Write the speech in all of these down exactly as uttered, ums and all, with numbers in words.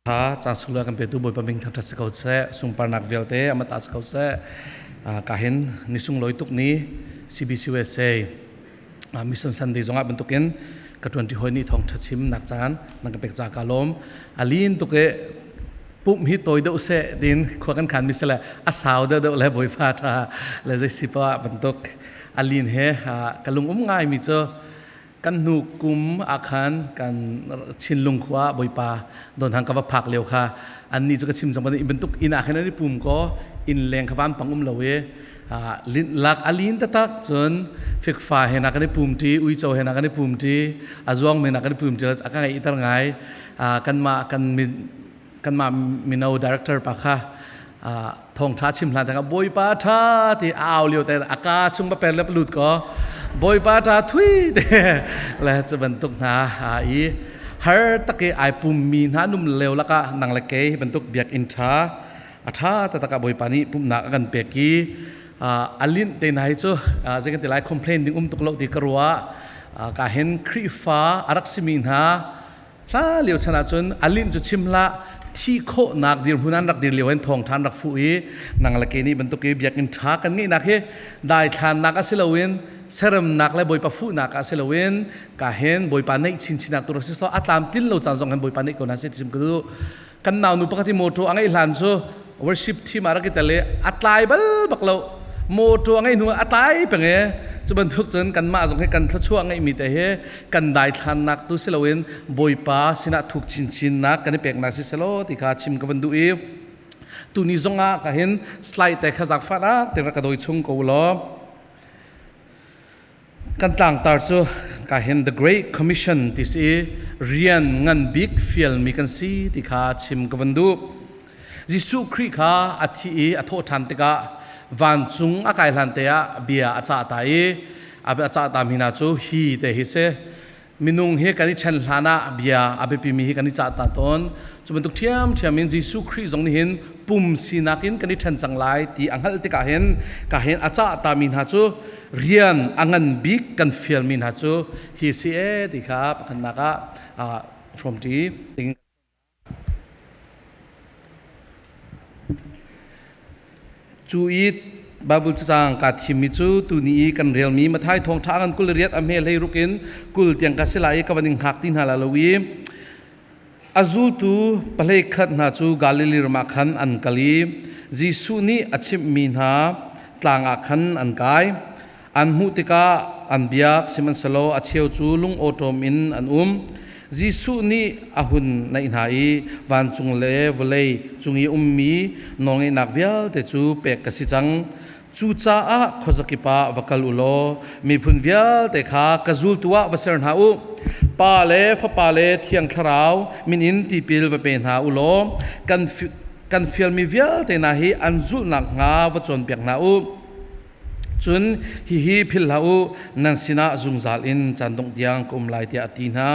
Tha, cang sung luai kan petu Bawipa min thangṭhat si ko seh, sungparnak vialte amah ta si ko seh. Ah, ka hin ni sung luai tuk ni C B C U S A, ah, Mission Sunday zongah bantukin ka ṭuanṭi hawi nih thawngṭha chimnak caan nan ka pek caah ka lawm. A lin tuk e, pumh hi tawi deuh seh, tiin khua kan khan mi si le a sau deuh deuh le Bawipa ṭha le zei si pah bantuk a lin he, ah, ka lung um ngai mi cu kan hnu kum ah khan kan Chinlung khua ah Bawipa dawn hang ka va phak lio kha. Annih cu ka chim zong bantuk inn ah khan an i pum ko, inn leng kha van pang um lo i, ah, lin lak a lin taktak cun fikfa he nak kan i pum ṭi, uico he nak kan i pum ṭi, a zuang mi nak kan i pum ṭi, a ka ngeih i tar ngai. Ah, kanmah kan mi, kanmah mino director pa kha, ah, thawngṭha chim hlan tengah Bawipa ṭha ti a au lio te a ka chung paper le pa lut ko, Bawipa ṭha thui te le cu bantuk hna, ah, i har tak i ai pum mi hna num lio lakah nang le kei hi bantuk biakinn ṭha a ṭha taktak ah Bawipa nih pumhnak a kan pek i, ah, a lin te hna hi cu, ah, zei kan ti lai, complain ding um tuk lo ti ka ruah. Ah, ka hin Khrihfa a rak si mi hna hla lio chan ahcun a lin cu chim hlah, thih khawhnak dirhmun an rak dir lio hin thawngṭha an rak fuh i, nang le kei nih bantuk i biakinn ṭha kan ngeihnak hi daithlannak a si loin, seremnak le Bawipa fuhnak a si loin, ka hin Bawipa neih chinchinnak tu rak si selaw, a tlamtlin lo caan zong hin Bawipa neih ko hna seh ti chim ka duh. Kan naunu pakhat hi mawṭaw a ngeih hlan cu worship team ah rak i tel i a tlai bal bak lo. Mawṭaw a ngeih hnu a tlai peng e. Cu bantuk cun kanmah zong hi kan thluachuah a ngeih mi te hi kan daithlannak tu si loin Bawipa sinah thuk chinchinnak kan i peknak si selaw ti kha chim ka van duh i, tuni zongah ka hin slide te kha zaangfahnak te rak ka dawi chung ko u law. Kan tlangtar cu ka hin The Great Commission ti si i, rian ngan bik fialmi kan si ti kha chim ka van duh. Jesuh Khrih kha a thih i a thawh ṭhan tikah vancung a kai hlan te ah bia a cah ta i, a bia a cah ta mi hna cu hi te hi si. Minung hi kan i ṭhen hlan ah bia a biapimi hi kan i cah ta tawn. Cu bantuk ṭhiamṭhiam in Jesuh Khrih zong nih hin pum sinak in kan i ṭhen cang lai ti a hngalh tikah hin, ka hin a cah ta mi hna cu rian a ngan bik kan fialmi hna cu hi si e ti kha pakhatnak ah, ah, hrawmṭi ding. Cu i Baibal cacang kaa thimmi cu tuni i kan relmi Matthai thawngṭha a ngan kul le riat a hme hleiruk in kul tiang ka si lai i ka van i hngak ti hna lai lo i, a zultu pahleikhat hna cu Galilee ram ah khan an kal i Jesuh nih a chimhmi hna tlang ah khan an kai. An hmuh tikah an biak, sihmanhsehlaw a cheu cu lung awṭawm in an um. Jesuh nih a hun naih hna i vancung le vawlei cung i a ummi nawlngeihnak vialte cu pek ka si cang. Cucaah khuazakip ah va kal u law, miphun vialte kha ka zultu ah va ser hna u. Pa le Fapa le Thiang Thlarau min in tipil va pe hna u law, kan fi-, kan fialmi vialte hna hi an zulhnak hnga va cawnpiak hna u. Cun hihi philh hlah u, nan sinah zungzal in caan dongh tiang ka um lai, tiah a ti hna.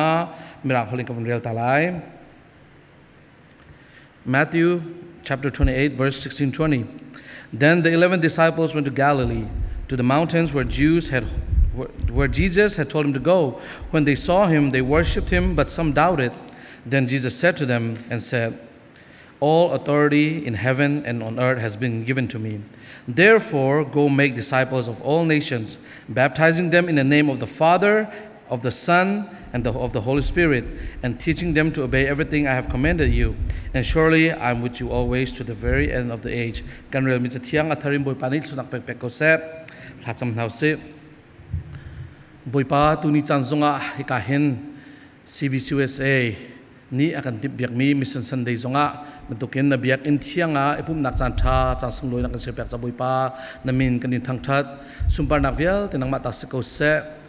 Mirang holh in ka vun rel ta lai. Matthew chapter twenty-eight, verse sixteen twenty. Then the eleven disciples went to Galilee, to the mountains where Jews had, where Jesus had told him to go. When they saw him, they worshipped him, but some doubted. Then Jesus said to them and said, "All authority in heaven and on earth has been given to me. Therefore, go make disciples of all nations, baptizing them in the name of the Father, of the Son, and the, of the Holy Spirit, and teaching them to obey everything I have commanded you. And surely I am with you always to the very end of the age." Kan relmi cathiang a thar in Bawipa nih thluachuah pekpek ko seh. Thlacam hna u sih. Bawipa, tuni caan zongah hika hin C B C U S A nih a kan timhpiakmi Mission Sunday zongah bantukin na biakinn thiang ah i pumhnak caan ṭha, caan sunglawi na kan siarpiak caah Bawipa, na min kan in thangṭhat. Sunparnak vialte nangmah ta si ko seh.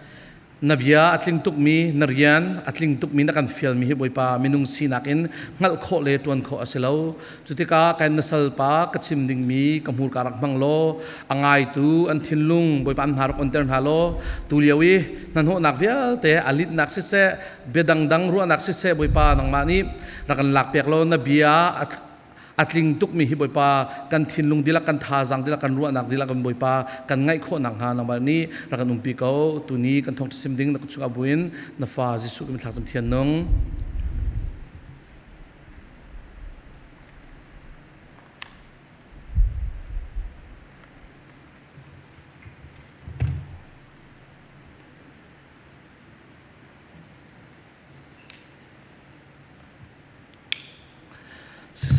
Na bia a tling tukmi, na rian a tling tukmi na kan fialmi hi Bawipa, minung sinak in hngalh khawh le ṭuan khawh a si lo. Cutikah kan na salpa ka chim dingmi ka hmurka rak hmang law, a ngaitu an thinlung Bawipa an hna rak onter hna law, tu lio i hnahnawhnak vialte a linhnak siseh, bia dangdang ruahnak siseh, Bawipa nangmah nih rak kan lakpiak law, na bia a, a tling tukmi hi Bawipa kan thinlung dihlak, kan thazaang dihlak, kan ruahnak dihlak kan Bawipa kan ngaih khawhnak hnga nangmah nih rak kan umpi ko. Tuni kan thawngṭha sim ding na kut chungah buin na fa Jesuh kan thlacam thian nung.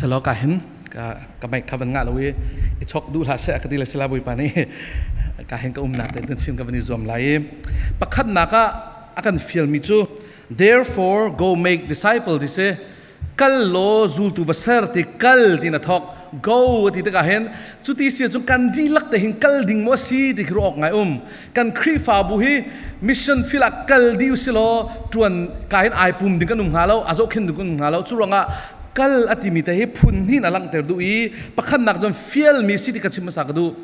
Hello, ka hin ka, ka mic kha van ngah lo i, i chawk duh hlah seh a ka ti le sila, Bawipa nih ka hin ka umnak te tun chim ka van i zuam lai i, pakhatnak ah a kan fialmi cu, "Therefore, go make disciple," ti si. "Kal law, zultu va ser," ti, "kal," ti na thawk, "go," a ti tikah hin, cuti si ahcun kan dihlak te hin kal ding maw a si ti khi ruah awk ngai um. Kan Khrihfabu hi mission field ah kal dih u si law, ṭuan ka hin ai pum ding kan um hnga lo, a zohkhin ding kan um hnga lo. Curuangah kal a timi te hi phun hnih in a langhter duh i, pakhatnak cun fialmi si ti ka chim hmasa ka duh.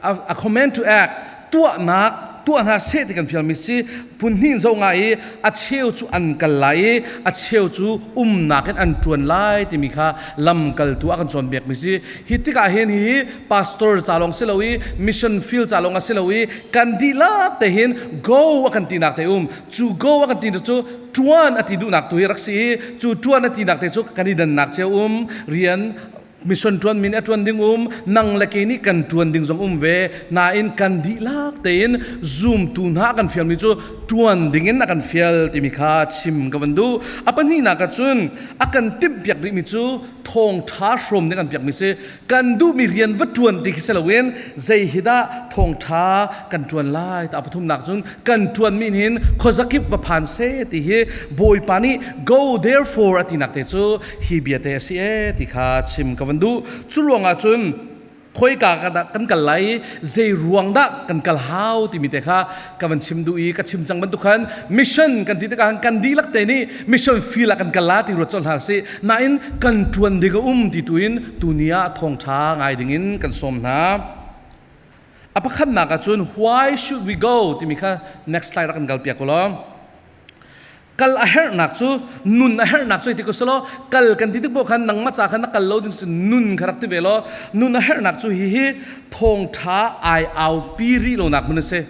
A, a command to act, tuahnak, tuah hna seh ti kan fialmi si. Phun hnih in zoh ngah i, a cheu cu an kal lai i, a cheu cu umnak in an ṭuan lai timi kha lamkaltu a kan cawnpiakmi si. Hi tikah hin hihi pastor ca lawng si lo i, mission field ca lawng a si lo i, kan dihlak te hin go a kan tinak te um. Cu go a kan tinak cu ṭuan a ti duhnak tu hi rak si i, cu ṭuan a tinak te cu kan i dannak cio um. Rian, mission ṭuanmi nih a ṭuan ding um, nang le kei nih kan ṭuan ding zong um ve. Nain kan dihlak tein zumtu hna a kan fialmi cu ṭuan dingin a kan fial timi kha chim ka van duh. A pahnihnak ahcun a kan timhpiak rihmi cu thawngṭha hrawm ding kan piakmi si. Kan duhmi rian va ṭuan ti khi si loin, zei hi dah thawngṭha kan ṭuan lai? Ta a pathumnak cun kan ṭuanmi hin khuazakip va phan seh ti hi Bawipa nih "Go therefore" a tinak te cu hi bia te a si e ti kha chim ka van duh. Curuangah cun khoika kan, kan kal lai i, zei ruang dah kan kal hau timi te kha ka van chim duh i, ka chim cang bantuk khan mission kan ti tikah kan dihlak te nih mission field ah kan kal lai ti ruat colh hna si. Nain kan ṭuan ding a um ti tu in tuni ah thawngṭha ngai dingin kan sawm hna. A pakhatnak ahcun, "Why should we go?" timi kha next slide ah kan kalpiak u law. Kal a herhnak cu, nun a herhnak cu, i ti ko seh law, kal kan ti tik paoh khan nangmah ca khan na kal lo ding si, nun kha rak ti ve law. Nun a herhnak cu hihi thawngṭha ai aupi rih lonak hmun a si.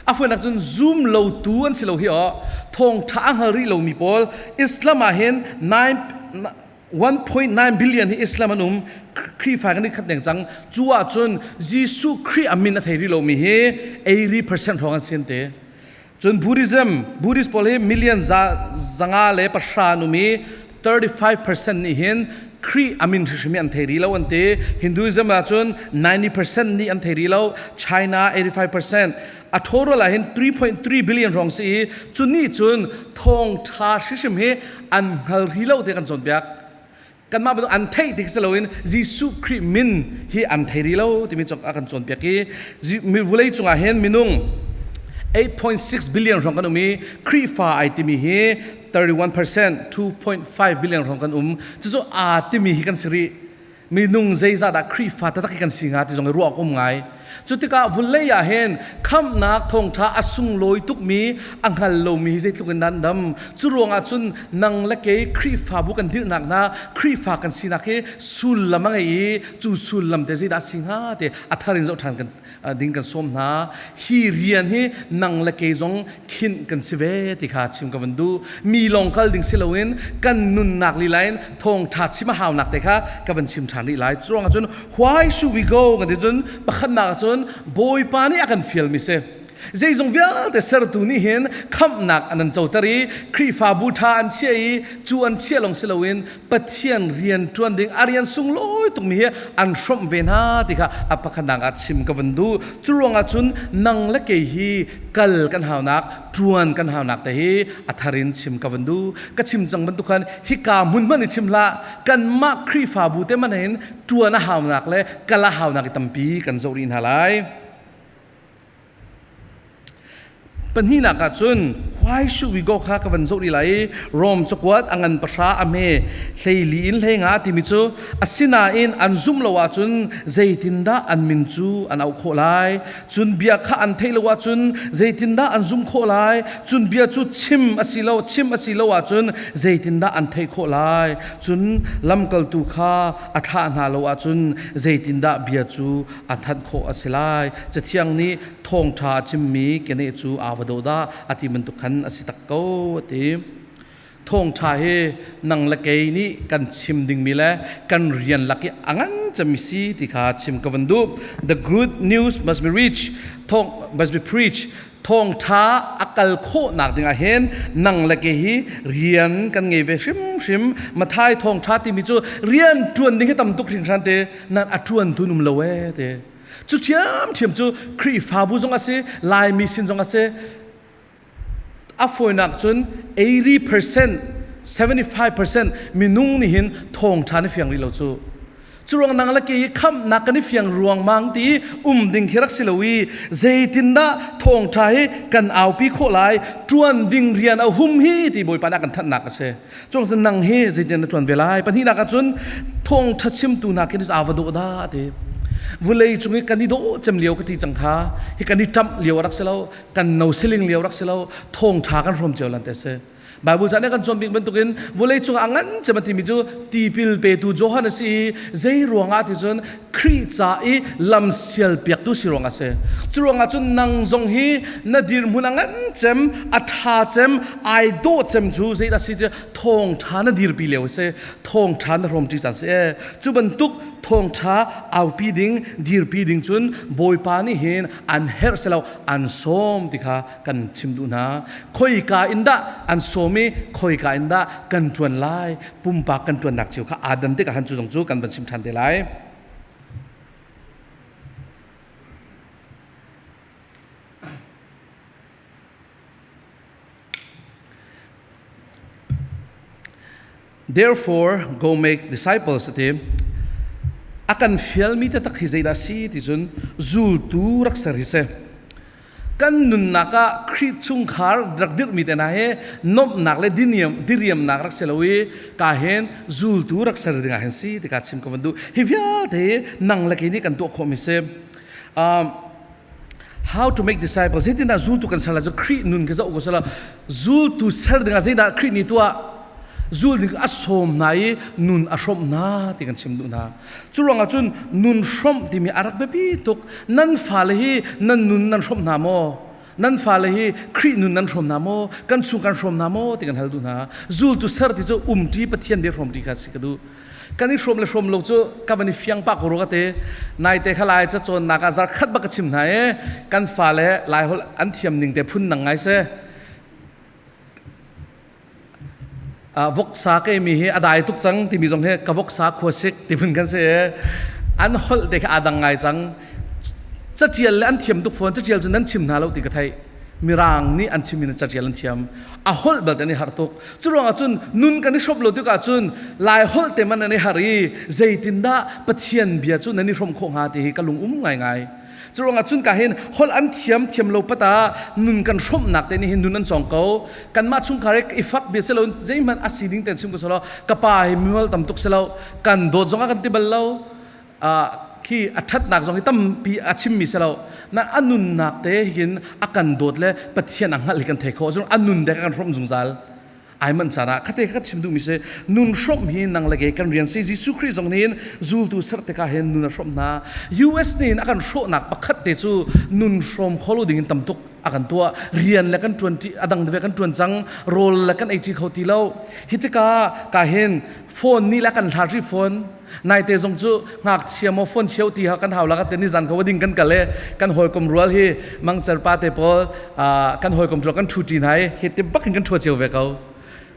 A hruainak cun zum lotu an si lo hi aw, thawngṭha a hngal rih lomi pawl. Islam ah hin nine, one point nine billion hi Islam an um, Khrihfa kan i khat deng cang. Cu ahcun Jesuh Khrih a min a thei rih lomi hi eighty percent hrawng an si an ti. Cun Buddhism, Buddhist pawl hi million za, zanga le pahra an um i, thirty five percent nih hin Khrih a min hrimhrim hi an thei rih lo an ti. Hinduism ahcun ninety percent nih an thei rih lo, China eighty five percent. A thawhrual ah hin three point three billion hrawng si i, cu nih cun thawngṭha hrimhrim hi an hngal rih lo ti kan cawnpiak. Kanmah bantuk an theih ti si loin Jesuh Khrih min hi an thei rih lo timi cu a kan cawnpiak i, Ji-, mi-, vawlei cungah hin minung eight point six billion hrawng kan um i, Khrihfa ai timi hi thirty one percent, two point five billion hrawng kan um. Cucu aa timi hi kan si rih. Minung zeizat ah Khrihfa taktak hi kan si hnga ti zong i ruah a um ngai. Cutikah vawlei ah hin khamhnak thawngṭha a sunglawi tukmi, a hngal lomi hi zeitluk in nan dam? Curuangah cun nang le kei Khrihfabu kan dirhnak hna, Khrihfa kan sinak hi sullam a ngei i, cu sullam te zeidah a si hnga ti a thar in zoh ṭhan kan, ah, ding kan sawm hna. Hi rian hi nang le kei zong khinh kan si ve ti kha chim ka van duh. Mi lawng kal ding si loin kan nunnak lila in thawngṭha chim a haunak te kha ka van chim ṭhan rih lai. Curuangah cun, "Why should we go?" kan ti cun, pakhatnak ahcun Bawipa nih a kan fialmi si. Zeizong vialte sertu nih hin khamhnak an, an coter i, Khrihfabu ṭha an chiah i, cu an chiah lawng si loin Pathian rian ṭuan ding a rian sunglawi tukmi hi an hrawmh ve hna ti kha a pakhatnak ah chim ka van duh. Curuangah cun nang le kei hi kal kan haunak, ṭuan kan haunak te hi a thar in chim ka van duh. Ka chim cang bantuk khan hika hmunhman i chim hlah, kanmah Khrihfabu te hmanh hin ṭuan a haunak le kal a haunak i tampi kan zoh rih hna lai. Pahnihnak ahcun, "Why should we go?" kha ka van zoh rih lai i, Rom cakuat a ngan pahra a hme hleili in hleinga a timi cu, "Asinain an zumh lo ahcun zeitindah an min cu an auh khawh lai? Cun bia kha an theih lo ahcun zeitindah an zumh khawh lai? Cun bia cu chim a si lo, chim a si lo ahcun zeitindah an theih khawh lai? Cun lamkaltu kha a thlah hna lo ahcun zeitindah bia cu a thanh khawh a si lai? Cathiang nih, 'Thawngṭha a chimmi ke nih cu aa va dawh dah,' a ti bantuk khan a si tak ko," a ti. Thawngṭha hi nang le kei nih kan chim dingmi le kan rian lak i a ngan cemmi si ti kha chim ka van duh. The good news must be reached. Thawng, must be preached. Thawngṭha a kal khawhnak dingah hin nang le kei hi rian kan ngei ve hrimhrim. Matthai thawngṭha timi cu rian ṭuan ding hi tam tuk hringhran te, nan a ṭuantu an um lo e te. Cu ṭhiamṭhiam cu Khrihfabu zong a si, Laimi sin zong a si. A fawinak cun eighty percent, seventy five percent minung nih hin thawngṭha an i fiang rih lo cu. Curuang nang le kei hi khamhnak kan i fiang ruangmang ti um ding khi rak si lo i, zeitindah thawngṭha hi kan aupi khawh lai, ṭuan ding rian a hum hi ti Bawipa nih a kan thanhnak a si. Cuang cun nang hi zeitindah na ṭuan ve lai? Pahnihnak ahcun thawngṭha chimtu hna khin aa va dawh dah a ti. Vulei cung hi kan i dawh cem lio ka ti cang kha, hi kan i ṭamh lio a rak si lo, kan no siling lio rak si lo, thawngṭha kan hrawm cio lan te si. Baibal ca nih kan cawnpiak bantukin vulei cungah a ngan cem a timi cu tipil petu Johan a si i, zei ruangah ti cun Khrih ca i lamsial piaktu si ruangah a si. Curuangah cun nang zong hi na dirhmun a ngan cem, a ṭha cem, aa dawh cem cu zeidah si? Thawngṭha na dirpi lio a si. Thawngṭha na hrawm ṭi caan si e. Cu bantuk thawngṭha aupi ding, dirpi ding cun Bawipa nih hin an herh si lo, an sawm ti kha kan chim duh hna. Khoika in dah an sawm i khoika in dah kan ṭuan lai? Pumpak kan ṭuannak cio kha aa dan tikah hin cu zong cu kan van chim ṭhan te lai. Therefore, go make disciples, a ti. A kan fialmi taktak hi zeidah a si ti cun, zultu rak ser hi si. Kan nunnak ah Khrih chungkhar rak dirhmi te hna hi nomhnak le diniam-, diriamnak rak si lo i, ka hin zultu rak ser dingah hin si ti ka chim ka van duh. Hi vialte hi nang le kei nih kan tuah khawhmi si. Um, How to make disciples? Zeitindah zultu kan ser lai cu Khrih nun khi zoh ko seh law, zultu ser dingah zeidah Khrih nih tuah? Zul ding a sawm hna i nun a hrawmh hna ti kan chim duh hna. Curuangah cun nun hrawmh timi a rak biapi tuk. Nan fale hi nan nun nan hrawmh hna maw? Nan fale hi Khrih nun nan hrawm hna maw? Kan chung kan hrawm hna maw? Ti kan hal duh hna. Zultu ser ti cu umṭi Pathian bia hrawmṭi kha si ka duh. Kan i hrawm le hrawm lo cu ka van i fiang pah ko rua ka ti. Naite kha Lai cacawnnak ah zarh khat bak ka chim hna i kan fale Lai holh an thiam ning te phun nang ngai seh. Ah, voksa keimi hi a dai tuk cang timi zong hi ka voksa khuasik ti phun kan si i an holh te kha aa dang ngai cang. Caṭial le an thiam tuk fawn, caṭial cu nan chim hna lo ti ka theih. Mirang nih an chim in caṭial an thiam. A holh belte an i harh tuk. Curuangah cun nun kan i hrawmh lo tikah cun Lai holh te man an i harh i, zeitindah Pathian bia cu nan i hrawmh khawh hnga ti hi ka lung um ngaingai. Curuangah cun ka hin holh an thiam thiam lo pat ah nun kan hrawmhnak te nih hin nun an cawng ko. Kanmah chungkhar i fak bia si lo, zeihmanh a si ding tein chim ko seh law, ka pa hi mimal tam tuk si lo, kan dawt zongah kan ti bal lo. Ah, khi a ṭhatnak zong hi tampi a chimmi si lo. Nan a nunnak te hin a kan dawt le Pathian a hngalh hi kan thei khawh. Cun a nun te kan hrawmh zungzal. Aa hmanh caan ah kha te kha ka chim duhmi si. Nun hrawmh hi nang le kei kan rian si. Jesuh Khrih zong nih hin zultu ser tikah hin nun a hrawmh hna. U S nih hin a kan hrawhnak pakhat te cu nun hrawm kho lo ding in tam tuk a kan tuah. Rian le kan ṭuan ṭi, a dang ve kan ṭuan cang, rawl le kan ei ṭi kho ti lo. Hi tikah ka hin phone nih le a kan hlat rih phone. Naite zong cu ngakchia maw phone chio ti ha kan hau lak ah te nizan kho a ding kan kal le kan hawikom rual hi mangcar pa te pawl, aa, kan hawikom rual kan ṭhu ṭi hna i hi te bak in kan ṭhu cio ve ko.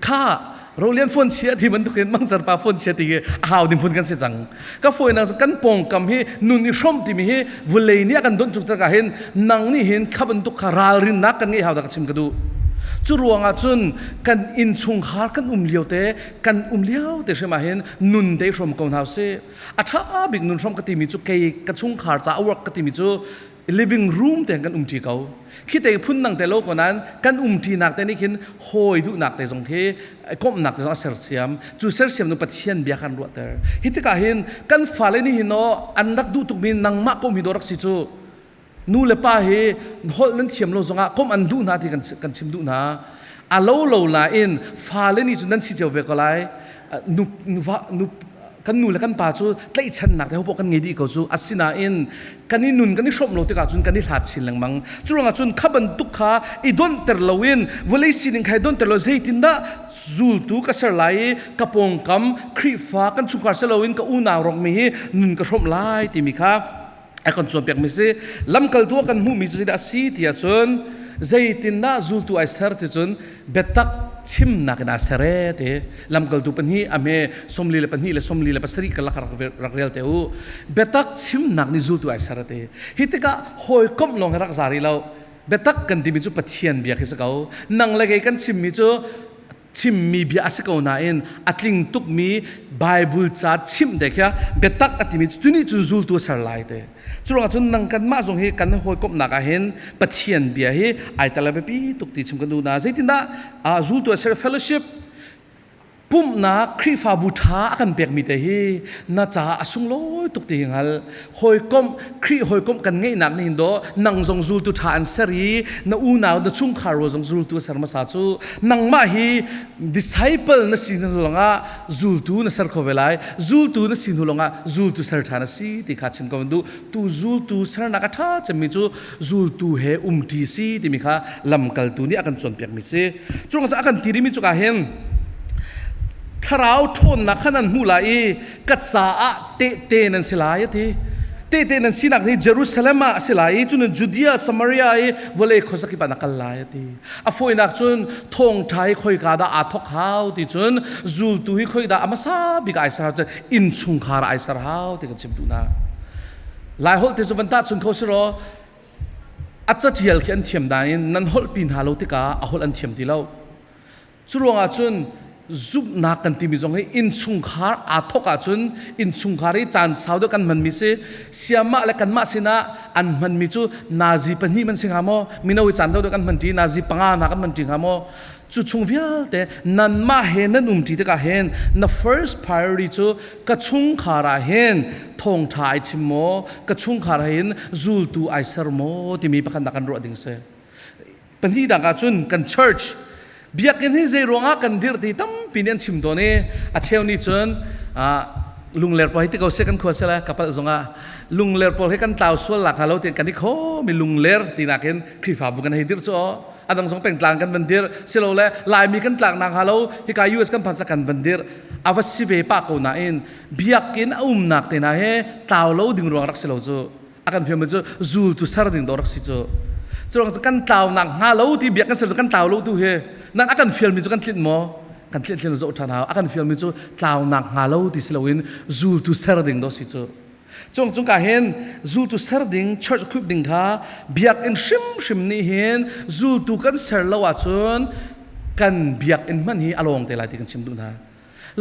Kha, rolian phone chia ti bantukin mangcar pa phone chia ti hi a hau ding phun kan si cang. Ka fawinak cu kan pawngkam hi nun i hrawmh timi hi vulei nih a kan donh tuk tikah hin nang nih hin kha bantuk kha ralrinnak kan ngeih hau dah ka chim ka duh. Cu ruangah cun kan innchungkhar kan um lio te, kan um lio te hrim ah hin nun te i hrawm ko hna usih. A ṭha bik nun hrawmh ka timi cu kei ka chungkhar ca a work ka timi cu living room te kan um ṭi ko. Khi te phun nang te lo ko nain kan um ṭinak te nih khin hawi duhnak te zong khi komhnak te zong a sersiam. Cu sersiam nu Pathian bia kan ruahter. Hi tikah hin kan fale nih hin aw an rak duh tukmi nangmah komh hi dawh rak si cu. Nu le pa hi holh nan thiam lo zongah komh an duh hna ti kan, kan chim duh hna. A lo lo nain fale nih cu nan si cio ve ko lai. Nu, nu, va, nu, kan nu le kan pa cu tlaihchannak te hopoh kan ngei dih ko cu. Asinain kan i nun kan i hrawmh lo tikah cun kan i hlat chin lengmang. Curuangah cun kha bantuk kha i donhter loin, vulei sining kha i donhter lo, zeitindah zultu ka ser lai i ka pawngkam Khrihfa kan chungkhar si loin ka unau rawkmi hi nun ka hrawmh lai timi kha a kan cawnpiakmi si. Lamkaltu a kan hmuhmi cu zeidah a si ti ahcun, Zeitindah zultu aa ser ti cun, biatak chimnak in aa ser e ti. Lamkaltu pahnih a hme, sawmli le pahnih le sawmli le pasarih kal lakah rak rel te uh. Biatak chimnak nih zultu aa ser e ti. Hi tikah hawikomh lawng hi rak za rih lo. Biatak kan timi cu Pathian bia hi si ko. Nang le kei kan chimmi cu chimmi bia a si ko nain a tling tukmi Baibal ca chimh te kha biatak a timi cu, cunih cun zultu a ser lai te. Curuangah cun nang kanmah zong hi kan hawikomhnak ah hin Pathian bia hi aa tel lai biapi tuk ti chim kan duh hna. Zeitindah, aa, zultu aa ser? Fellowship, pumhnak, Khrihfabu ṭha a kan pekmi te hi na caah a sunglawi tuk ti hi hngal. Hawikomh, Khrih hawikomh kan ngeihnak nih hin dah nang zong zultu ṭha an ser i na unau, na chungkhar rual zong zultu a ser hmasa cu, nangmah hi disciple na si hnu lawngah zultu na ser kho ve lai. Zultu na si hnu lawngah zultu ser ṭha na si ti kha chim ka van duh. Tu zultu sernak a ṭha cemmi cu zultu he umṭi si timi kha lamkaltu nih a kan cawnpiakmi si. Curuangah cun a kan ti rihmi cu ka hin, thlarau ṭhawnnak kha nan hmuh lai i ka caah tehte nan si lai, a ti. Tehte nan sinak hi Jerusalem ah a si lai i, cun Judea, Samaria i vawlei khuazakip ah na kal lai, a ti. A fawinak cun, thawngṭha hi khoika dah aa thawk hau ti cun, zultu hi khoika dah a hmasa bik ah aa ser hau, cun innchungkhar ah aa ser hau ti kan chim duh hna. Laiholh te cu van tahchunh kho sih law, a caṭial khi an thiam nain nan holhpi hna lo tikah a holh an thiam ti lo. Curuangah cun zumhnak kan timi zong hi innchungkhar aa thawk ahcun, innchungkhar hi caan sau deuh kan hmanmi si. Siamah le kanmah sinah an hmanmi cu nazi pahnih hman si hnga maw? Mino hi caan deuh kan hman ṭi, nazi panga hna kan hman ṭi hnga maw? Cu chung vialte nanmah he nan umṭi tikah hin na first priority cu ka chungkhar ah hin thawngṭha aa chim maw, ka chungkhar ah hin zultu aa ser maw timi pakhatnak kan ruah ding si. Pahnih dang ahcun kan church, biakinn hi zei ruangah kan dirh ti tampi nih an chim tawn i, a cheu nih cun, aa, lungler pawl hi ti ko seh, kan khua seh le ka palh zongah lungler pawl hi kan tlau sual lak hnga lo ti kan i khawm i, lungler tinak in Khrihfabu kan hei dirh cu aw. A dang zong peng tlang kan van dirh, silole Laimi kan tlak nak hnga lo, hika U S kan phan cun kan van dirh. A va si ve pah ko nain biakinn a umnak te hna he tlau lo ding ruang rak si lo cu. A kan fialmi cu zultu ser ding dawh rak si cu. Curuang cu kan tlau nak hnga lo ti biakinn ser cu kan tlau lo tu hi. Nan a kan fialmi cu kan tlinh maw? Kan tlinh, tlinh zoh ṭhan hau. A kan fialmi cu tlau nak hnga lo ti si loin zultu ser ding dawh si cu. Cuang cungka hin zultu ser ding, church equip ding kha biakinn hrimhrim nih hin zultu kan ser lo ahcun kan biakinn hmanh hi a lawng te lai ti kan chim duh hna.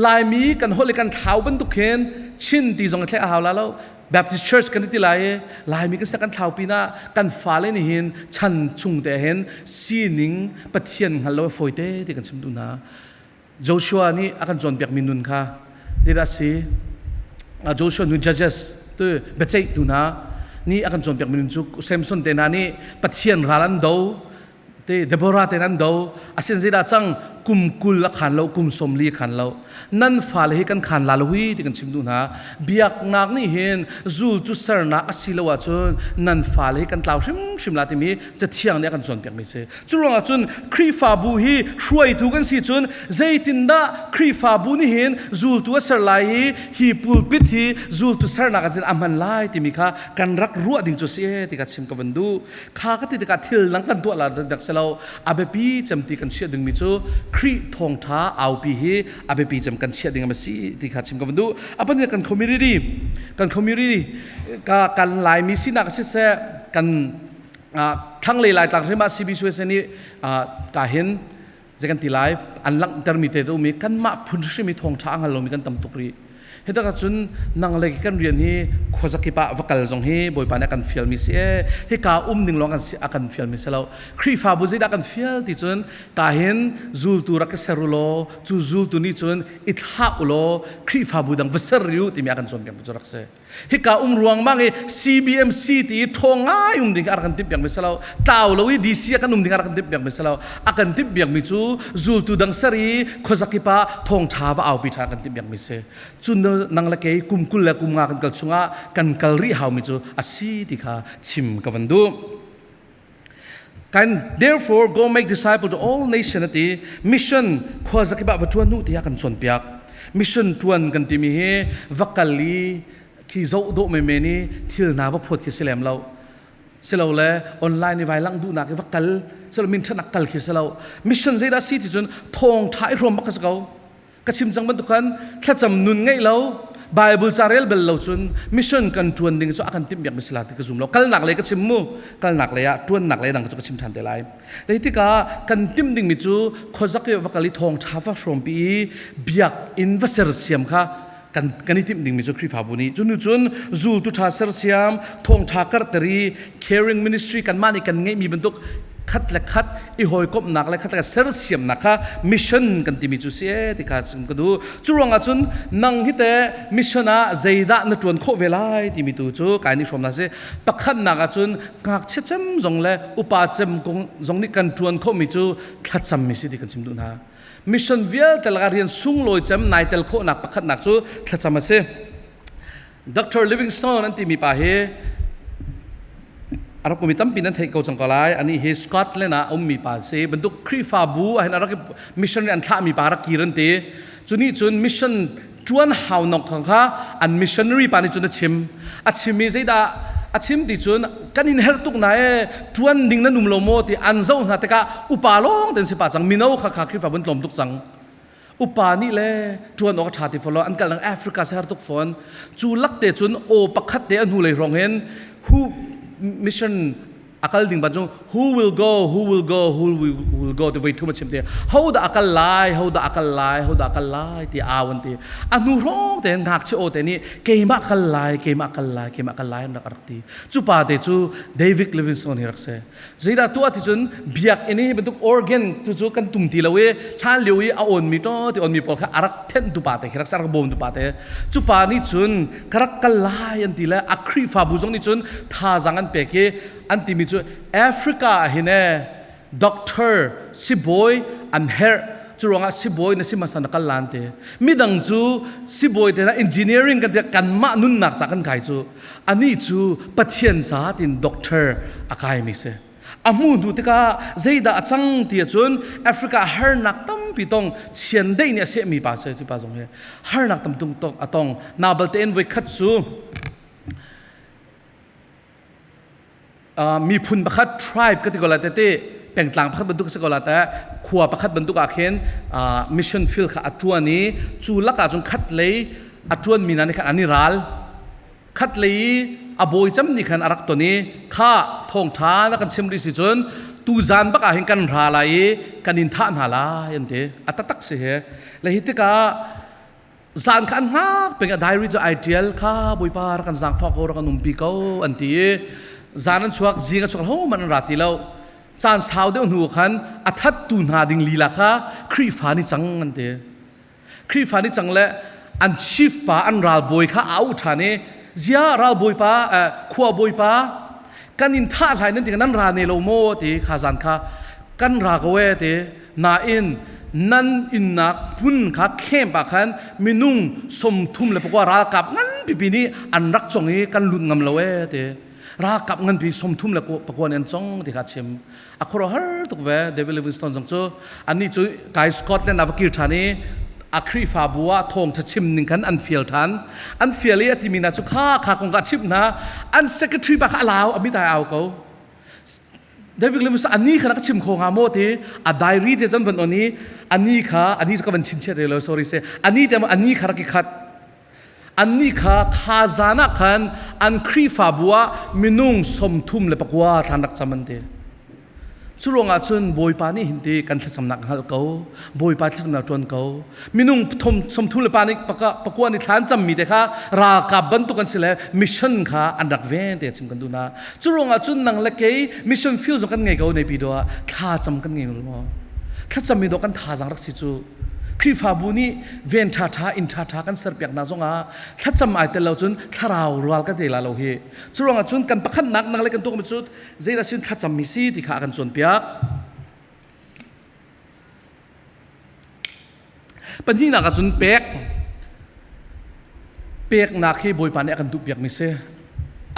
Laimi kan holh i kan thlau bantuk hin Chin ti zong a thleh a hau lai lo. Baptist Church kan i ti lai i Laimi kan si kan thlaupi hna, kan fale nih hin chan chung te hin sining Pathian hngal lo a fawi te ti kan chim duh hna. Joshua nih a kan cawnpiakmi nun kha ti dah a si. Ah, Joshua nu Judges tu biaceihtu hna nih a kan cawnpiakmi nun cu Samson te hna nih Pathian ral an do, te Deborah te hna an do, a sin zeidah cang kum kul a khan lo, kum sawmli a khan lo. Nan fale hi kan khan lai lo hi ti kan chim duh hna. Biaknak nih hin zultu sernak a si lo ahcun nan fale hi kan tlau hrimhrim lai timi Cathiang nih a kan cawnpiakmi si. Curuangah cun Khrihfabu hi hruaitu kan si cun, zeitindah Khrihfabu nih hin zultu a ser lai i hi pulpit hi zultu sernak ah cun a hman lai timi kha kan rak ruah ding cu a si e ti kha chim ka van duh. Kha ka ti tikah thil dang kan tuah lai dak si lo, a biapi cem ti kan chiah dingmi cu Khrih thawngṭha aupi hi a biapi cem kan chiah ding a si ti kha chim ka van duh. A pahnihnak kan community, kan community, ka, kan Laimi sinak a siseh, kan, ah, thlanglei Laitlang hrim ah C B C U S A nih, ah, ka hin zei kan ti lai, an langhtermi te um i kanmah phun hrimhrim i thawngṭha a hngal lomi kan tam tuk rih. Hi takah cun nang le kei kan rian hi khuazakip ah va kal zong hi Bawipa nih a kan fialmi si e. Hika um ning lawng kan si, a kan fialmi si lo. Khrihfabu zeidah a kan fial ti cun, ka hin zultu rak i ser u law, cu zultu nih cun i thlah u law, Khrihfabu dang va ser rih u timi a kan cawnpiakmi cu rak si. Hika um ruangmang i C B M C ti i ṭhawng ngai um ding kha a kan timhpiakmi si lo. Tlau lo i D C a kan um ding kha a kan timhpiakmi si lo. A kan timhpiakmi cu zultu dang ser i khuazakip ah thawngṭha va aupi ṭhan a kan timhpiakmi si. Cun nang le kei kum kul le kum nga kan kal chungah kan kal rih haumi cu a si ti kha chim ka van duh. Kan, "Therefore, go make disciple to all nation," a ti. Mission khuazakip ah va ṭuan u ti a kan cawnpiak. Mission ṭuan kan timi hi va kal i khi zoh dawh menmen i thil hna va phuat khi si lem lo. si lo le online i vailang duhnak i va kal si lo, min ṭhatnak kal khi si lo. Mission zeidah si ti cun thawngṭha i hrawm bak kha si ko. Ka chim cang bantuk khan thlacam nun ngeih lo, Bible ca rel bel lo cun mission kan ṭuan ding cu a kan timhbiakmi si lai ti ka zum lo. Kalnak lei ka chim mu, kalnak lei ah ṭuannak lei dang cu ka chim ṭhan te lai. Lei tikah kan timh dingmi cu khuazak i va kal i thawngṭha va hrawmpi i biakinn va sersiam kha kan, kan i timh dingmi cu Khrihfabu nih. Cu nu cun zultu ṭha sersiam, thawngṭha karhter i caring ministry kanmah nih kan ngeihmi bantuk khat le khat i hawikomhnak le khat le khat sersiamnak kha mission kan timi cu si e ti kha chim ka duh. Cu ruangah cun nang hi te mission ah zeidah na ṭuan khawh ve lai timi tu cu kai nih hrawmnak si. Pakhatnak ah cun ngakchia cem zong le upa cem kong zong nih kan ṭuan khawhmi cu thlacammi si ti kan chim duh hna. Mission vialte lakah rian sunglawi cem nai tel khawhnak pakhatnak cu thlacam a si. Doctor Livingstone an timi pa hi a rak ummi tampi nan theih ko cang ko lai. Anih hi Scotland ah a ummi pa a si. Bantuk Khrihfabu ah hin a rak i, missionary an thlahmi pa a rak kir an ti. Cu nih cun mission ṭuan hau nawk kha kha an missionary pa nih cun a chim. A chimmi zeidah a chim ti cun, "Kan in herh tuk nain ṭuan ding nan um lo maw?" ti an zoh hna tikah upa lawngte an si pah cang, mino kha kha Khrihfabu an tlawm tuk cang. Upa nih le ṭuan awk a ṭha ti fawn lo, an kal dang Africa si har tuk fawn. Cu lakte cun aw pakhat te a hnu lei hrawng hin, "Who mission a kal ding ban cu, who will go, who will go, who will, will go," ti voi thum a chim te. "Hodah a kal lai, hodah a kal lai, hodah a kal lai," ti au an ti. A hnu hrawng te ngakchia aw te nih, "Keimah kal lai, keimah kal lai, keimah kal lai," an rak, a rak ti. Cu pa te cu David Livingstone hi rak si. Zeidah tuah ti cun biakinn hi bantuk organ tu cu kan tum ti lo i hlan lio i a awnmi taw ti awnmi pawl kha a rak thenhtu pa te khi rak si, a rak bawmtu pa te. Cu pa nih cun, "Ka rak kal lai," an ti le a Khrihfabu zong nih cun thazaang an pek i an timi cu Africa ah hin e doctor, sibawi an herh. Cu ruangah sibawi na si hmasa na kal lai an ti. Midang cu sibawi te hna engineering kan ti, kanmah nunnak ca kan kai cu. Anih cu Pathian ca tin doctor a kaimi si. A hmuh hnu tikah zeidah a cang ti ahcun Africa ah harnak tampi tong chiandeih nih a sehmi pa si, si pa zong hi harnak tampi tong a tong. Nabalte in voi khat cu, aa, miphun pakhat, tribe ka ti ko lai tete, pengtlang pakhat bantuk ka si ko lai te, khua pakhat bantuk ah khin, aa, mission field kha a ṭuan i cu lakah cun khatlei a ṭuanmi hna nih khan an i ral. Khatlei i a bawi cem nih khan a rak ton i, "Kha, thawngṭha na kan chim rih si cun, tuzan bak ah hin kan ra lai i kan in thah hna lai," an ti. A taktak si hi. Le hi tikah zan kha an hngak peng i a diary cu aa ṭial, "Kha, Bawipa, rak kan zaangfah ko, rak kan umpi ko," an ti i zan an chuak, zing a chuak, hohmanh an ra ti lo. Caan sau deuh hnu khan a thattu hna ding lila kha Khrihfa nih cang an ti. Khrihfa nih cang le an chief pa, an ralbawi kha a auh ṭhan i, "Zia ralbawipa, eh, khuabawipa, kan in thah hlai nan ti, nan ra ne lo maw?" ti kha zan kha, "Kan ra ko e," ti. Nain, "Nan innak hmun kha camp ah khan minung sawmthum le pakua ralkap nganpipi nih an rak cong i kan lut ngam lo e," ti. Ralkap nganpi sawmthum le pakua nih an cong ti kha a chim. A khuaruah har tuk ve. David Livingstone zong cu, annih cu kai Scotland ah va kir ṭhan i a Khrihfabu ah thawngṭha chim ning khan an fial ṭhan. An fial i a timi hna cu kha kha kong kha a chimh hna. An secretary pa kha a lau, a mit aa au ko. David Livingstone, ani kha na ka chim kho hnga maw ti, a diary te cun van on i, ani kha, ani cu ka van chin chiat rih lo, sorry se. Ani te maw, ani kha rak i khat. Annih kha kha zan ah khan an Khrihfabu ah minung sawmthum le pakua thlan rak cam an ti. Cu ruangah cun Bawipa nih hin ti kan thlacamnak hngalh ko, Bawipa thlacamnak ṭuan ko. Minung thum, sawmthum le pa nih paka-, pakua nih thlan cammi te kha ralkap bantuk an si le mission kha an rak ven te chim kan duh hna. Cu ruangah cun nang le kei mission field zong kan ngei ko, neipi dawh ah thlacam kan ngei maw? Thlacammi dawh kan thazaang rak si cu. Khrihfabu nih ven ṭha ṭha, inn ṭha ṭha kan serpiak hna zongah thlacam aa tel lo cun thlarau rual kan ti lai lo hi. Cu ruangah cun kan pakhatnak nang le kan tuahmi cu zeidah sin thlacammi si ti kha a kan cawnpiak. Pahnihnak ah cun pek, peknak hi Bawipa nih a kan duhpiakmi si.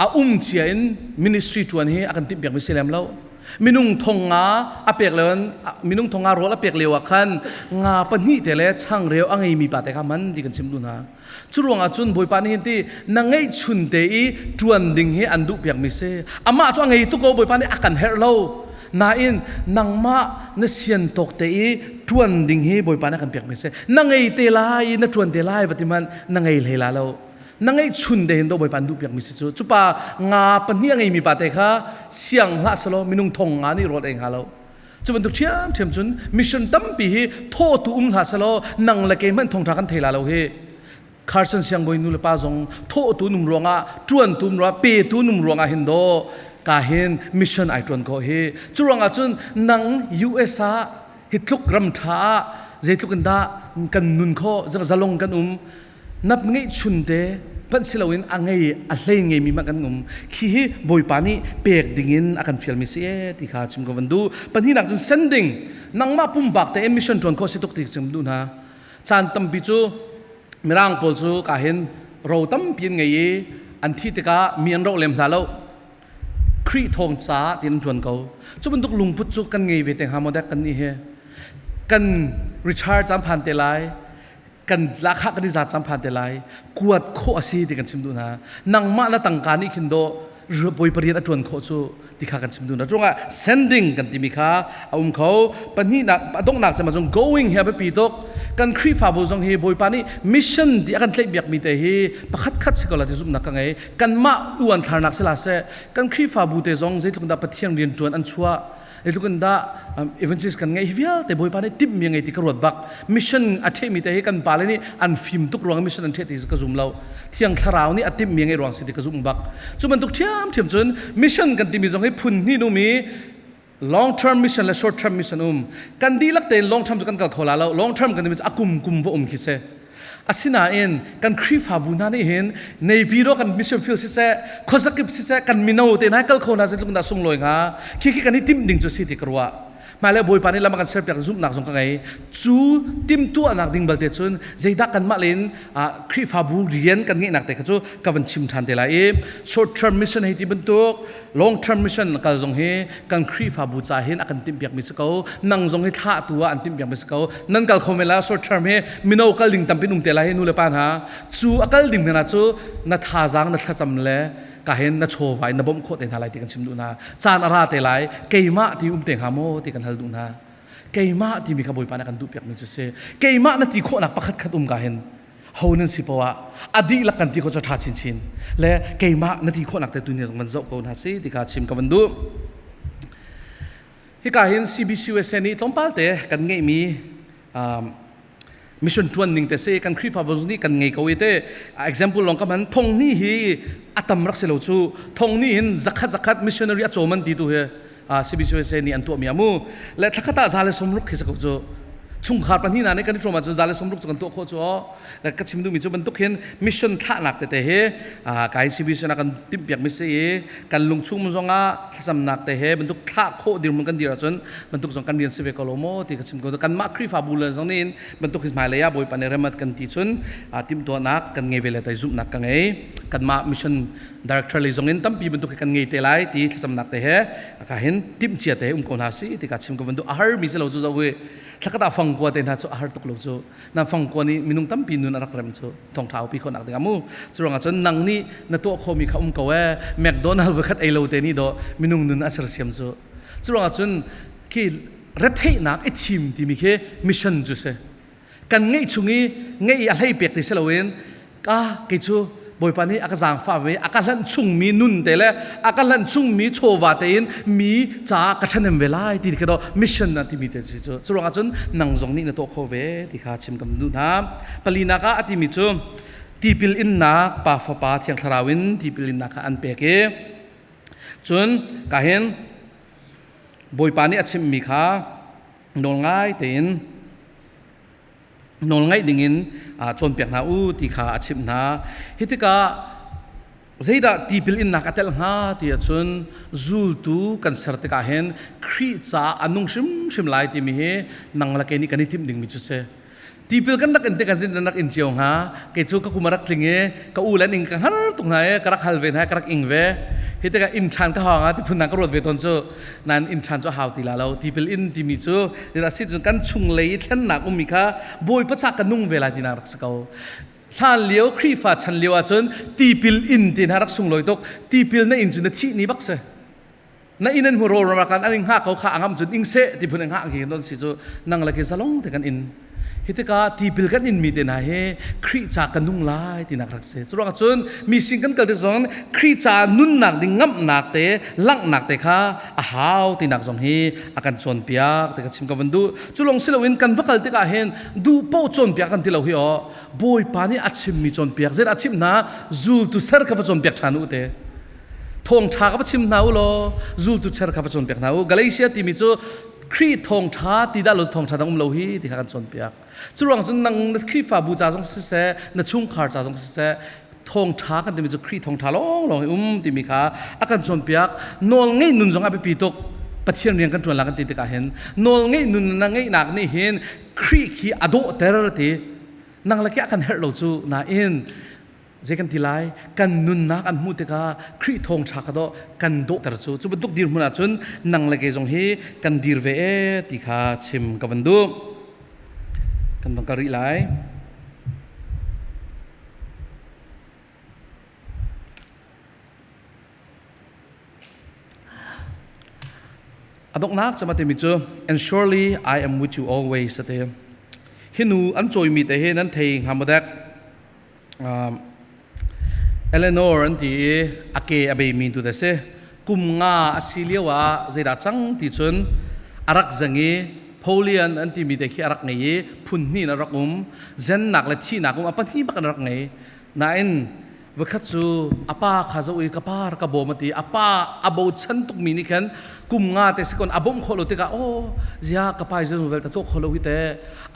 A um cia in ministry ṭuan hi a kan timhpiakmi si lem lo. Minung thong nga a pek leu, minung thong nga rawl a pek leu ah khan nga pahnih te le changreu a ngei mi pa te kha man ti kan chim duh hna. Curuangah cun Bawipa nih hin ti, na ngeihchun te i ṭuan ding hi an duh piakmi si. Amah cu a ngei tuk ko, Bawipa nih a kan herh lo. Nain nangmah na sian tawk te i ṭuan ding hi Bawipa nih a kan piakmi si. Na ngei te lai i na ṭuan te lai va ti hmanh na ngei hlei lai lo. Na ngeihchun te hin do Bawipa an duh piakmi si cu. Cupa nga pahnih a ngeimi pa te kha siang hlah selaw, minung thong nga nih rawl ei hnga lo. Cu bantuk ṭhiamṭhiam cun mission tampi hi thawhtu um hlah selaw, nang le kei hmanh thawngṭha kan thei lai lo hi. Carson siangbawi nu le pa zong thawhtu num ruangah, ṭuantu num ruangah, petu num ruangah hin daw, ka hin mission ai ṭuan khawh hi. Curuangah cun nang U S ah hi tluk ram ṭha ah zeitluk in dah kan nun khawh, zalong kan um, na ngeihchun te hmanh si loin a ngei, a hlei ngeimi hmanh kan um. Khi hi Bawipa nih pek dingin a kan fialmi si e ti kha chim ka van duh. Pahnihnak cun sending, nangmah pumpak tein mission ṭuan khawh si tuk ti ka chim duh hna. Caan tampi cu Mirang pawl cu ka hin ro tampi an ngei i an thih tikah mi an roh lem hna lo. Khrih thawng ca tiin an ṭuan ko. Cu bantuk lungput cu kan ngei ve te hnga maw dek kannih hi? Kan Richard caan phan te lai, kan lakhah kan i za caan phan te lai, kuat khawh a si ti kan chim duh hna. Nangmah na tangka nih khin dawh, Bawipa rian a ṭuan khawh cu ti kha kan chim duh hna. Curuangah sending kan timi kha a um kho. Pahnihnak, a donghnak cem ahcun going hi a biapi tuk. Kan Khrihfabu zong hi Bawipa nih mission ti a kan tlaihpiakmi te hi pakhat khat si ko lai ti zumhnak ka ngei. Kanmah uan thlarnak si hlah seh, kan Khrihfabu te zong zeitluk in dah Pathian rianṭuan an chuah, zeitluk in dah, um, evangelist kan ngeih hi vialte Bawipa nih timhmi a ngei ti ka ruat bak. Mission a ṭhehmi te hi kan pale nih an fim tuk ruangah mission an ṭheh ti ka zum lo. Thiang Thlarau nih a timhmi a ngeih ruang si ti ka zumh bak. Cu bantuk ṭhiamṭhiam cun mission kan timi zong hi phun hnih in um i long term mission le short term mission um. Kan dihlak tein long term cu kan kal kho lai lo. Long term kan timi cu a kum kum va um khi si. Asinain kan Khrihfabu hna nih hin Naypyidaw kan mission field siseh, khuazakip siseh, kan mino te hna kal kho hna zeitluk in dah sunglawi hnga. Khi khi kan i timh ding cu si ti ka ruah. Hmailei Bawipa nih lam a kan serpiak zumhnak zong ka ngei. Cu timhtuahnak ding belte cun zeidah kanmah le in, ah, Khrihfabu rian kan ngeihnak te kha cu ka van chim ṭhan te lai i, short term mission hei ti bantuk, long term mission a kal zong hi kan Khrihfabu ca hin a kan timhpiakmi si ko. Nang zong hi thlah tu ah an timhpiakmi si ko. Nan kal kho men lai, short term hi mino kal ding tampi an um te lai hi, nu le pa hna. Cu a kal ding hna cu na thazaang, na thlacam le ka hin na chawva in na bawmh khawh te hna lai ti kan chim duh hna. Caan a ra te lai, keimah ti um te hnga maw ti kan hal duh hna. Keimah timi kha Bawipa nih a kan duhpiakmi cu si. Keimah na ti khawhnak pakhat khat um ka hin ho nan si poah a dihlak kan ti khawh cu a ṭha chinchin. Le keimah na ti khawhnak te tu ni zong man zoh ko hna si ti kha chim ka van duh. Hika hin C B C U S A nih tlawmpal te kan ngeihmi, um, mission ṭuan ning te si, kan Khrihfabu nih kan ngei ko i te, ah, example lawng ka hman, thong hnih hi a tam rak si lo cu, thong hnih hin zakhat zakhat missionary a cawm an ti tu hi, ah, C B C U S A nih an tuahmi a mu. Le thlakhat ah za le sawmruk khi si ko cu, chungkhar pahnih hna nih kan i ṭuan ahcun za le sawmruk cu kan tuah khawh cu aw. Le ka chim duhmi cu bantuk hin mission thlahnak tete hi, aa, ka in C B C ah kan timhpiakmi si i, kan lungchung zongah thlacamnak te he bantuk thlah khawh dirhmun kan dir ahcun bantuk zong kan rian si ve ko lo maw ti ka chim ko. Kanmah Khrihfabu le zong nih in bantuk hi hmailei ah Bawipa nih remat kan ti cun, aa, timhtuahnak kan ngei ve le tai zumhnak ka ngei. Kanmah mission director lei zong in tampi bantuk hi kan ngei te lai ti thlacamnak te he ka hin timhcia te he um ko hna si ti ka chim ko van duh. A harmi si lo cu zoh hi. Thlakhat ah fangkua te hna cu a har tuk lo cu. Nan fangkua nih minung tampi nun a rak rem cu thawngṭha a upi khawhnak ding a mu. Curuangah cun nang nih na tuah khawhmi kha um ko e, McDonald voikhat ei lo te nih dawh minung nun a sersiam cu. Curuangah cun khi retheihnak i thim timi khi mission cu si. Kan ngeih chung i ngeih i a hlei pek ti si loin, ka, kei cu Bawipa nih a ka zaangfah ve, a ka hlanh chungmi nun te le a ka hlanh chungmi chawva tein mi caah ka ṭhahnem ve lai ti kha dawh mission a timi te si cu. Curuangah cun nang zong nih na tuah kho ve ti kha chim kan duh hna. Palinak ah a timi cu tipil innak Pa Fapa Thiang Thlarau in tipil innak kha an pek i cun ka hin Bawipa nih a chimhmi kha nawlngai tein nawlngaih dingin, aa, cawnpiak hna u ti kha a chimh hna. Hi tikah zeidah tipil innak a telh hnga ti ahcun zultu kan ser tikah hin Khrih caah a nung hrimhrim lai timi hi nang le kei nih kan i timh dingmi cu si. Tipil kan rak in te kan zin kan rak in cio hnga. Kei cu ka kum a rak tling i ka u le an ing ka hngar tuk hna i ka rak hal ve hna i ka rak ing ve. Hi tikah inn ṭhan ka hawng a, tiphun nang ka ruat ve tawn cu, nan inn ṭhan cu a hau ti lai lo. Tipil inn timi cu, zira si cun kan chunglei i thlennak ummi kha Bawipa ca ka nung ve lai tinak rak si ko. Hlan lio, Khrihfa chan lio ahcun tipil inn ti hna rak sunglawi tuk, tipil na inn cu na thih ni bak si. Na inn an hmu rawlrawm ah khan an i hngah ko kha a ngamh cun inn seh tiphun an hngah an khi kan ton si cu nang le kei zalong te kan inn. Hi tikah tipil kan inmi te hna hi Khrih ca kan nung lai tinak rak si. Curuangah cun mi sing kan kal tik zong Khrih ca nunnak ding ngamhnak te, langhnak te kha a hau tinak zong hi a kan cawnpiak te ka chim ka van duh. Cu lawng si loin kan va kal tikah hin duh paoh cawnpiak kan ti lo hi aw. Bawipa nih a chimmi cawnpiak, zeidah a chimh hna, zultu ser kha va cawnpiak ṭhan u te. Thawngṭha kha va chim hna u law, zultu ser kha va cawnpiak hna u. Galatia timi cu Khrih thawngṭha ti dah lo, thawngṭha dang um lo hi ti kha kan cawnpiak. Curuang cun nang na Khrihfabu ca zong siseh, na chungkhar ca zong siseh, thawngṭha kan timi cu Khrih thawngṭha lawnglawng hi um timi kha a kan cawnpiak. Nawlngeih nun zong a biapi tuk. Pathian rian kan ṭuan lai kan ti tikah hin nawlngeih nun na ngeihnak nih hin Khrih khi a dawhter ti. Nang le kei a kan herh lo cu nain, zei kan ti lai, kan nunnak an hmuh tikah Khrih thawngṭha kha dawh kan dawhter cu, cu bantuk dirhmun ahcun nang le kei zong hi kan dir ve e ti kha chim ka van duh. Kan van kal rih lai. A donghnak cem a timi cu, "And surely I am with you always," a ti. Hi nu an cawimi te hi nan thei hnga maw dek? Um, Eleanor an ti i a ke a beimi tu te si. Kum nga a si lio ah zeidah cang ti cun a rak zeng i Polian an timi te khi a rak ngei i phun hnih in a rak um. Zennak le thihnak um a pahnih bak an rak ngei. Nain, voikhat cu a pa kha zoh i, "Ka pa rak ka bawm," a ti. A pa a bochan tukmi nih khan kum nga te si kon a bawmh khawh lo tikah, "Aw, zia ka pa i zia zong vel ta tuah khawh lo hi te."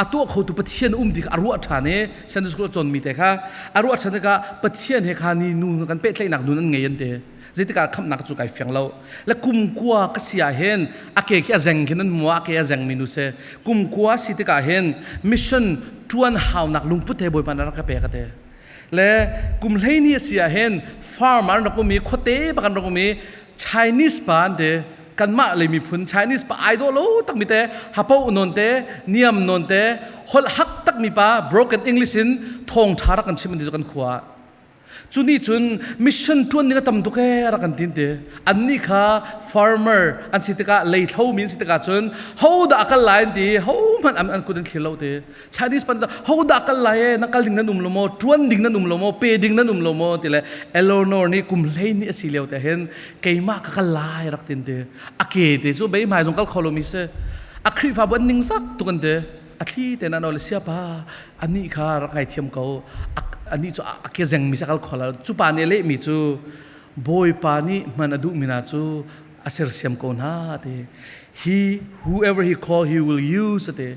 A tuah khotu Pathian a um ti kha a ruah ṭhan i Sunday school a cawnmi te kha a ruah ṭhan tikah, "Pathian he kha ni nu kan pehtlaihnak nun an ngei," an ti. Zeitikah khamhnak cu kaa fiang lo. Le kum kua ka si ah hin a ke khi a zeng khin an hmu, a ke a zengmi nu si. Kum kua a si tikah hin mission ṭuan haunak lungput he Bawipa nih a rak ka pek a ti. Le kum hleihnih a si ah hin farm ah an rak um i, khuate bak an rak um i, Chinese pa an ti, kanmah lei miphun Chinese pa aa dawh lo takmi te, hapoh nawn te, niam nawn te, holh hak takmi pa, broken English in thawngṭha rak kan chim an ti cu kan khua ah. Cu nih cun mission ṭuan ding a tam tuk e, a rak kan ti an ti. Annih kha farmer an si tikah, leithlomi an si tikah cun, "Hodah a kal lai?" an ti, hohmanh an, an kut an thlir lo ti. Chinese pa nih, "Hodah kal lai e, na kal ding nan um lo maw, ṭuan ding nan um lo maw, pe ding nan um lo maw?" ti le, Eleanor nih kum hleihnih a si lio te hin, "Keimah ka kal lai," rak ti an ti. A ke te cu beihmai zong kal kho lomi si. A Khrihfabu an ningzak tuk an ti. A thli te nan aw le, "Siapa, anih kha rak ngaithiam ko, a, anih cu a, a ke zengmi si a kal kho lai lo." Cu pa nih a lehmi cu, "Bawipa nih hman a duhmi hna cu a sersiam ko hna," a ti. "He, whoever he call, he will use," a ti.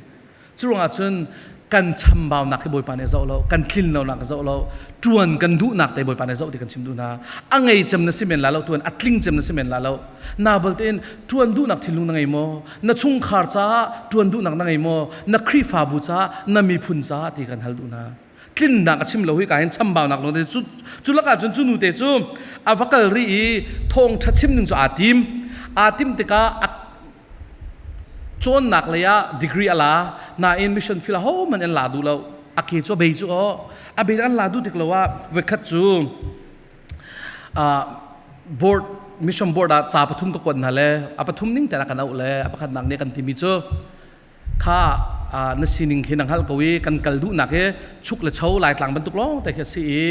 Curuangah cun kan chambaunak hi Bawipa nih a zoh lo, kan tlin lonak a zoh lo, ṭuan kan duhnak te Bawipa nih a zoh ti kan chim duh hna. A ngei cem na si men lai lo, ṭuan a tling cem na si men lai lo. Nabalte in ṭuan duhnak thinlung na ngei maw? Na chungkhar caah ṭuan duhnak na ngei maw? Na Khrihfabu caah, na miphun caah ti kan hal duh hna. Tlinnak a chim lo hi ka hin chambaunak lawng te cu, cu lakah cun cu nu te cu a va kal rih i thawngṭha chim ding cu aa tim. Aa tim tikah a cawnnak lei ah degree a la, nain mission field ah hohmanh an la duh lo. A ke cu a bei cu aw, a bei an la duh tik lo ah voikhat cu, ah, board, mission board ah ca pathum ka kuat hna le, a pathum ning te ah kan auh le, a pakhatnak nih kan timi cu, "Kha, ah, na sining khi nang hngalh ko i kan kal duhnak hi chuk le cho Laitlang bantuk lawng te khi a si i,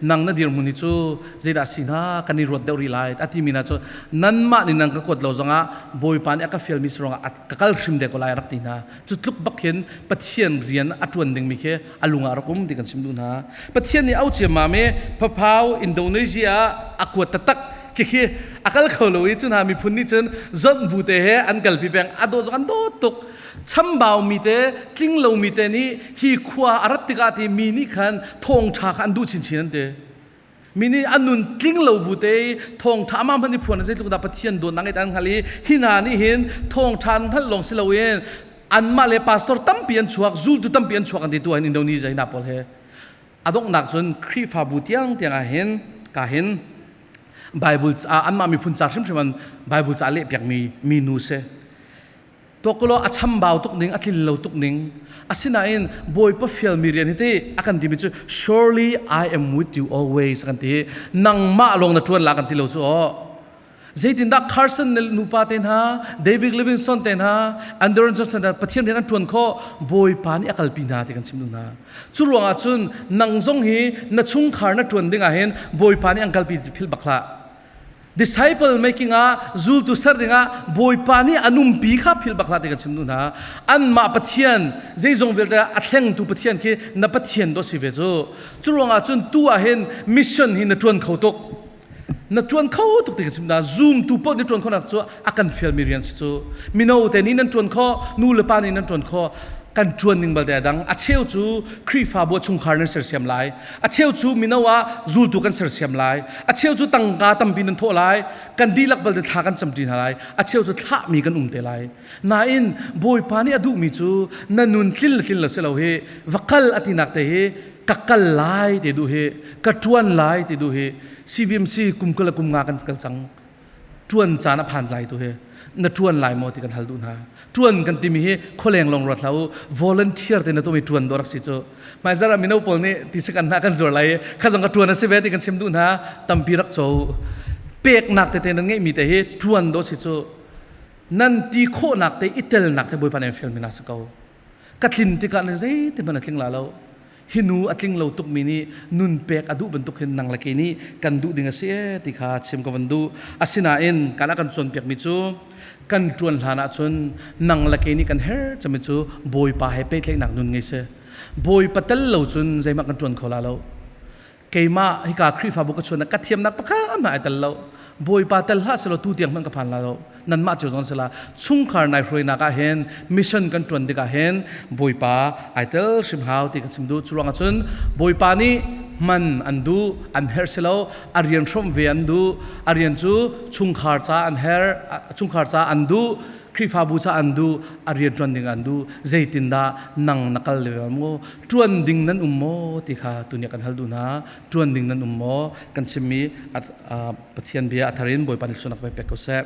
nang na dirhmun hi cu zeidah a si hnga, kan i ruat deuh rih lai," a timi hna cu, "Nanmah nih nan ka kuat lo zongah Bawipa nih a ka fialmi si ruangah a ka kal hrim te ko lai," a rak ti hna. Cu tluk bak hin Pathian rian a ṭuan dingmi khi a lung ah a rak um ti kan chim duh hna. Pathian nih auh ciammam i Phaphau, Indonesia ah a kuat taktak khi khi a kal kho lo i, cu hna miphun nih cun zonh bu te he an kalpi peng, a dawt zong an dawt tuk. Chambaumi te, tling lomi te nih hi khua a rat tikah ti mi nih khan thawngṭha kha an duh chinchin an ti. Mi nih a nun tling lo bu te i thawngṭha amah hmanh i phuan a zeitluk dah Pathian dawtnak ngei an hngalh i, hi hna nih hin thawngṭha an hngalh lawng si loin anmah le pastor tampi an chuak, zultu tampi an chuak an ti tu ah hin Indonesia hi hna pawl he. A donghnak cun Khrihfabu tiang tiang ah hin, ka hin, Bible ca, anmah miphun ca hrimhrim an Bible ca a lehpiak mi, mi nu si. Tua kulaw a chambau tuk ning, a tlin lo tuk ning. Asinain Bawipa fial mi rian hi ti a kan timi cu, "Surely I am with you always," a kan ti hi. "Nangmah lawng na ṭuan la," a kan ti lo cu aw. Zeitindah Carson nupa te hna, David Livingstone te hna, Andrew Johnson te hna, Pathian rian an ṭuan khawh, Bawipa nih a kalpi hna ti kan chim duh hna. Cu ruangah cun nang zong hi na chungkhar na ṭuan dingah hin Bawipa nih an kalpi ti philh bak hlah. Disciple making ah, zultu ser dingah Bawipa nih an umpi kha philh bak hlah ti kan chim duh hna. Anmah Pathian, zeizong vialte a thlengtu Pathian khi na Pathian dawh si ve cu. Cu ruangah cun tu ah hin mission hi na ṭuan kho tuk. Na ṭuan kho tuk ti kan chim duh hna. Zumtu pawl nih ṭuan khonak cu a kan fialmi rian si cu. Mino te nih nan ṭuan khawh, nu le pa nih nan ṭuan khawh. Kan ṭuan ning balte a dang. A cheu cu Khrihfabu ah chungkhar nan sersiam lai. A cheu cu mino ah zultu kan sersiam lai. A cheu cu tangka tampi nan thawh lai. Kan dihlak balte thla kan cam ṭi hna lai. A cheu cu thlahmi kan um te lai. Nain Bawipa nih a duhmi cu na nun tlin le tlin lo si lo hi, va kal a tinak te hi, ka kal lai ti duh hi, ka ṭuan lai ti duh hi, C B M C kum kul le kum nga kan kal cang. Ṭuan caan a phan lai tu hi, na ṭuan lai maw ti kan hal duh hna. Ṭuan kan timi hi khualeng lawng ruat hlah u, volunteer te na tuahmi ṭuan dawh rak si cu. Hmaizarh ah mino pawl nih ti si kan hna kan zuar lai i, kha zong ka ṭuan a si ve ti kan chim duh hna, tampi rak co u. Peknak tete nan ngeihmi te hi ṭuan dawh si cu. Nan ti khawhnak te, i telnak te Bawipa nih an fialmi hna si ko. Ka tlin tikah nan zeiti hmanh a tling lai lo. Hi nu a tling lo tukmi nih nun pek a duh bantuk hin nang le kei nih kan duh ding a si e ti kha chim ka van duh. Asinain kan a kan cawnpiakmi cu kan ṭuan hlan ahcun nang le kei nih kan her cami cu Bawipa he pehtlaihnak nun ngei si. Bawipa tel lo cun zeimah kan ṭuan kho lai lo. Keimah hika Khrihfabu ka chuan ah ka thiamnak pakhat hna aa tel lo. Bawipa tel hlah selaw, tu tiang hmanh ka phan lai lo. Nanmah cio zong an si lai. Chungkhar nai hruainak ah hin, mission kan ṭuan tikah hin Bawipa aa tel hrim hau ti ka chim duh. Cu ruangah cun Bawipa nih hman an duh, an herh si lo, a rian hrawmh ve an duh, a rian cu chungkhar ca an herh, chungkhar ca an duh. Khrihfabu ca an duh, a rian ṭuan ding an duh, zeitindah nang na kal lio maw? Ṭuan ding nan um maw? Ti kha tuni ah kan hal duh hna. Ṭuan ding nan um maw? Kan chimmi a, a, Pathian bia a thar in Bawipa nih thluachuahnak pek ko seh.